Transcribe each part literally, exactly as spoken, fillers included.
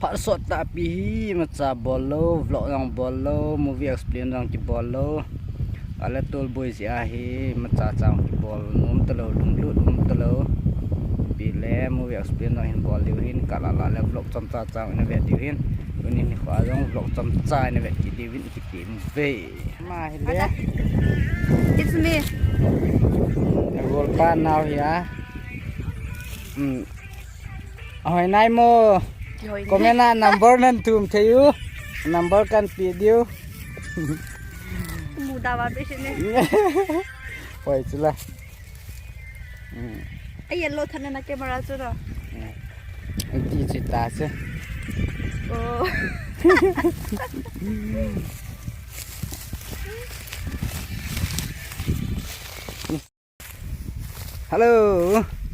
Phat sot tahpi hi, imacha bol lou, vlog jong bol lou, movie explain jong kibol lou. Ale tolboi jeh ahi, imacha cha jong kibol nom talou, lunglut um talou. Ipi le movie explain jong hin bol diu hin, kalah lah le vlog chomcha cha jong ina vet diu hin. Tuni nikho a jong vlog chomcha ina vet kit diu hin, kiti uve. Ama hile. It's me. Golpa nao hi a. Hmm. Ahoi nai mo. Kihoi nai. Comment a number nan thum thei u. Number kan pe diu. Muda ba pe sine. Hoi chula. Hmm. Ai, yellow than na camera chu no. Hmm. Ti chi ta che. Oh. Hello,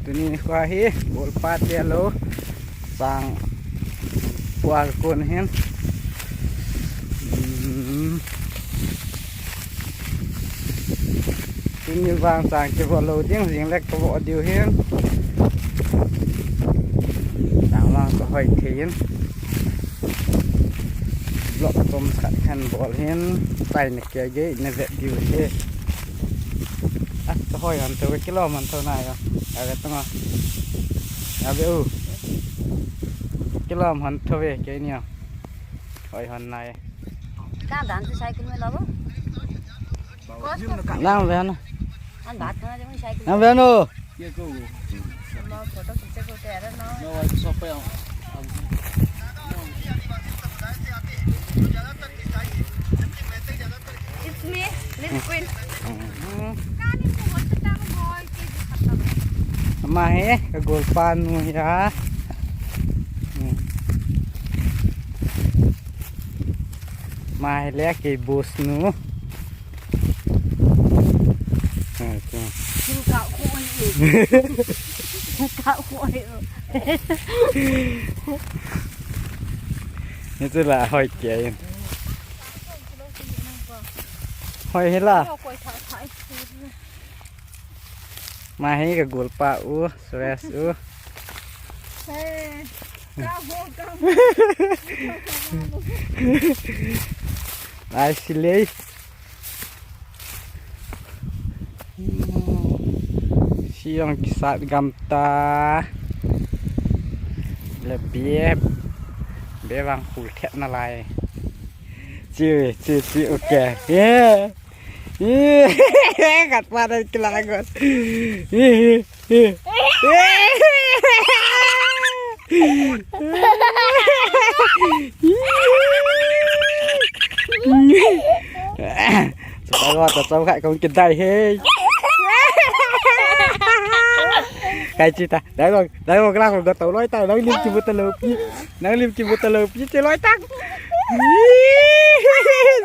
tuni nikho hi, golpa te lou, sang pual kon hin. Hmm. Tuni vang sang kibol lou ding, jing le kabol diu hin. Sang vang kahoi thei hin. Vlog chomkhat khat bol hin, chaina kei gei na vet diu hi. Ah, kahoi hon tho, kilom hon tho nai o. Ave tong o. Ave u. Kilom hon tho ve, keini o. Hoi hon nai. Ka dan se cycle mein labo. Nang ve na. An baat karna jab cycle. Nang ve no. ये को वो। Photo खींचे को कह रहा ना। No, I saw पे आऊँ। It's me, Miss Queen. Ama hi, kagolpa nu hi a. Hmm. Ama hi le kei boss nu. Okay. Ka khoi e. Ka khoi e. Ni chu la hoi kei. Hoi hi la. Ama hi kagolpa u, Suresh u. Hey, ka ho, ka ho. Lai silei. Siang kisat gam ta. Le bie. Bie vang khul khet nalai. Chi, chi, chi, okay. Yeah. Kat pa dan kila got. Sa tayo, ta sa ka kong kiday, hey. Kay chita, dai mo, dai mo, kailangan ko gataw, loy ta, nang lim kibuta lopi, nang lim kibuta lopi, ti loy ta.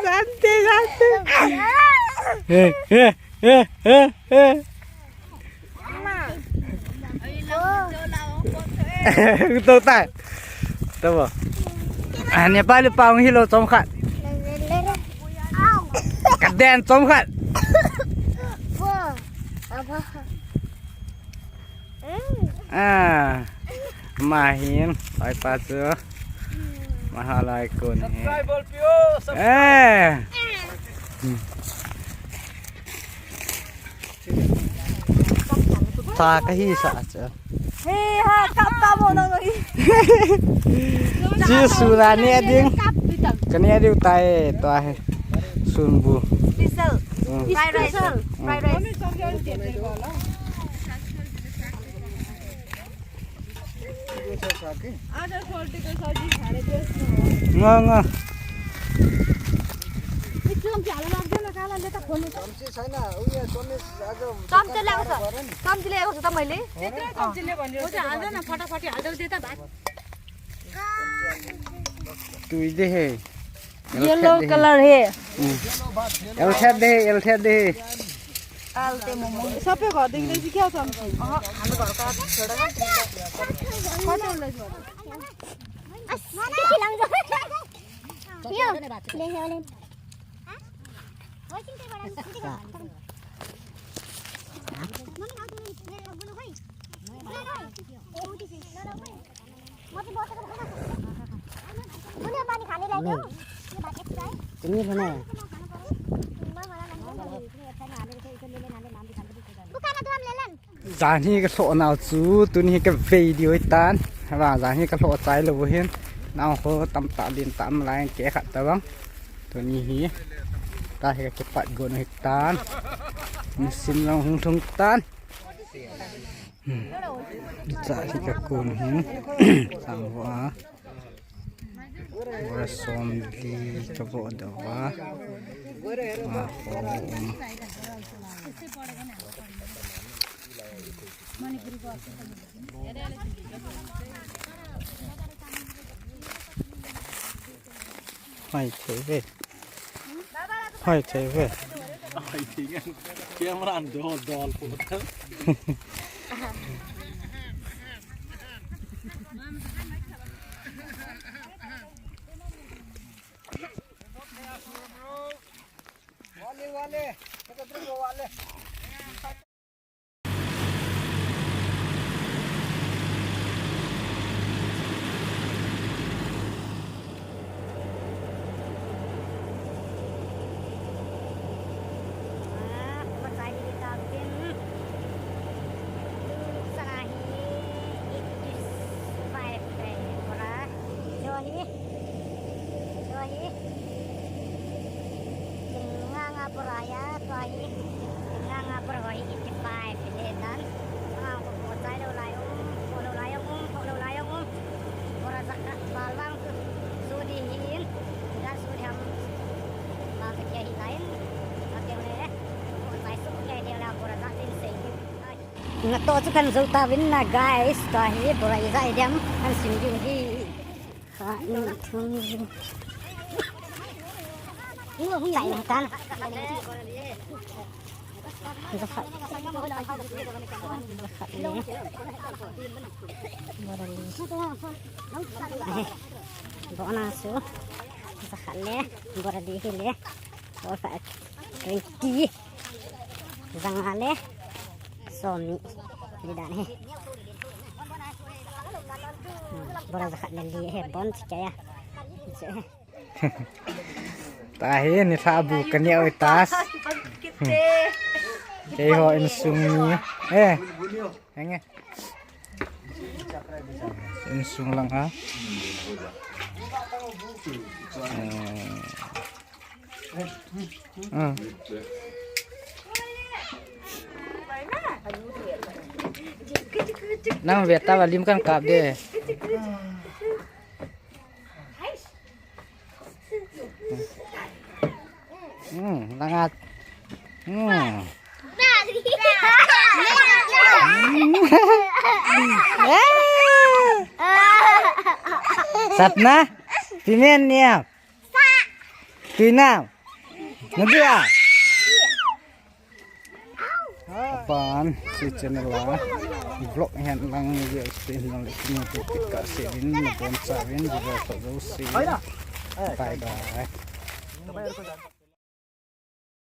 Sante, sante. Eh, eh, eh, eh, eh. Tou tai. Tou. Ah, Nepali pa hung hilou chomkhat. Kaden chomkhat. Ah, ama hin, pai pa chu. Mahalai kun hi. Subscribe bol piu, subscribe. Eh. Cha kahi sa cha. He ha, kap kap mo nang hi. Chi su la ne ding. Kap pi tang. Kane ding tai to he. Sun bu. Special. Hmm. Fried rice. Special. Hmm. Fried rice. Nga, nga. चम्ची ल्याएको छ, चम्ची ल्याएको छ त मैले। त्यत्रो चम्ची ले भन्यो। हो, त्यो हाल्दैन, फटाफटी हाल्दै त्यता भात। Tui de he. Yellow color he. Hmm. L set de he, L set de he. Alte momo. सबै घरदेखि ल्याएपछि क्या हो चम्ची? अहँ, हाम्रो घरको छोडेर। कति उसलाई छोड्यो? यो, देखेँ भने। Tuni lhona. Janhi ka lhoh nau chu, tuni hi ka vei diu hitan. Hava, janhi ka lhoh chai lou hin. Nao ho tamtah din tam lai ke khat tabang. Tuni hi. Tahi ka kipat gon hitan. Machine long hung thung tan. Hmm. Janhi ka kun hi. Sang ho a. Bora somli ka voh doh uva. Ah, oh. Hai thei ve. Hai thei ve. Hai thei ngan. Camera an dol dol po. Tua hi, tua hi, tua hi, tua hi, tua hi eighty-five hi dan. Anga ko ko chai lou lai um, ko lou lai um, ko lou lai um. Bora zakhat bal bang tu, su di hin, dan su di ham. Bang tu kia hi lain, ate le, ko chai su kia dia la bora zakhat sei. Nga to chu kan zo ta vin na guys, tua hi bora i za i diam kan sim diu hi. Kha in thum. Chai na tan. Za khat. Za khat le. Bora li. Bo na su. Za khat le. Bora li hi le. Bo khat. Twenty. Za nga le. Somni. Li dan hi. Hmm, bora za khat le li he bon chi kya ya. Tahi ni tha bu ka ni oi tas. Hmm. Keiho insung ni. Eh. Henge. Insung lang ha. Eh. Ah. Nang ve ta va lim kan kap de. Hmm, langat. Hmm. Satna, pimen niya. Tuinam. Nadia. Apan, si channel a vlog hen lang ni view screen lang le kini tu pika se vin, na bon sa vin, video sa zo se. Bye bye.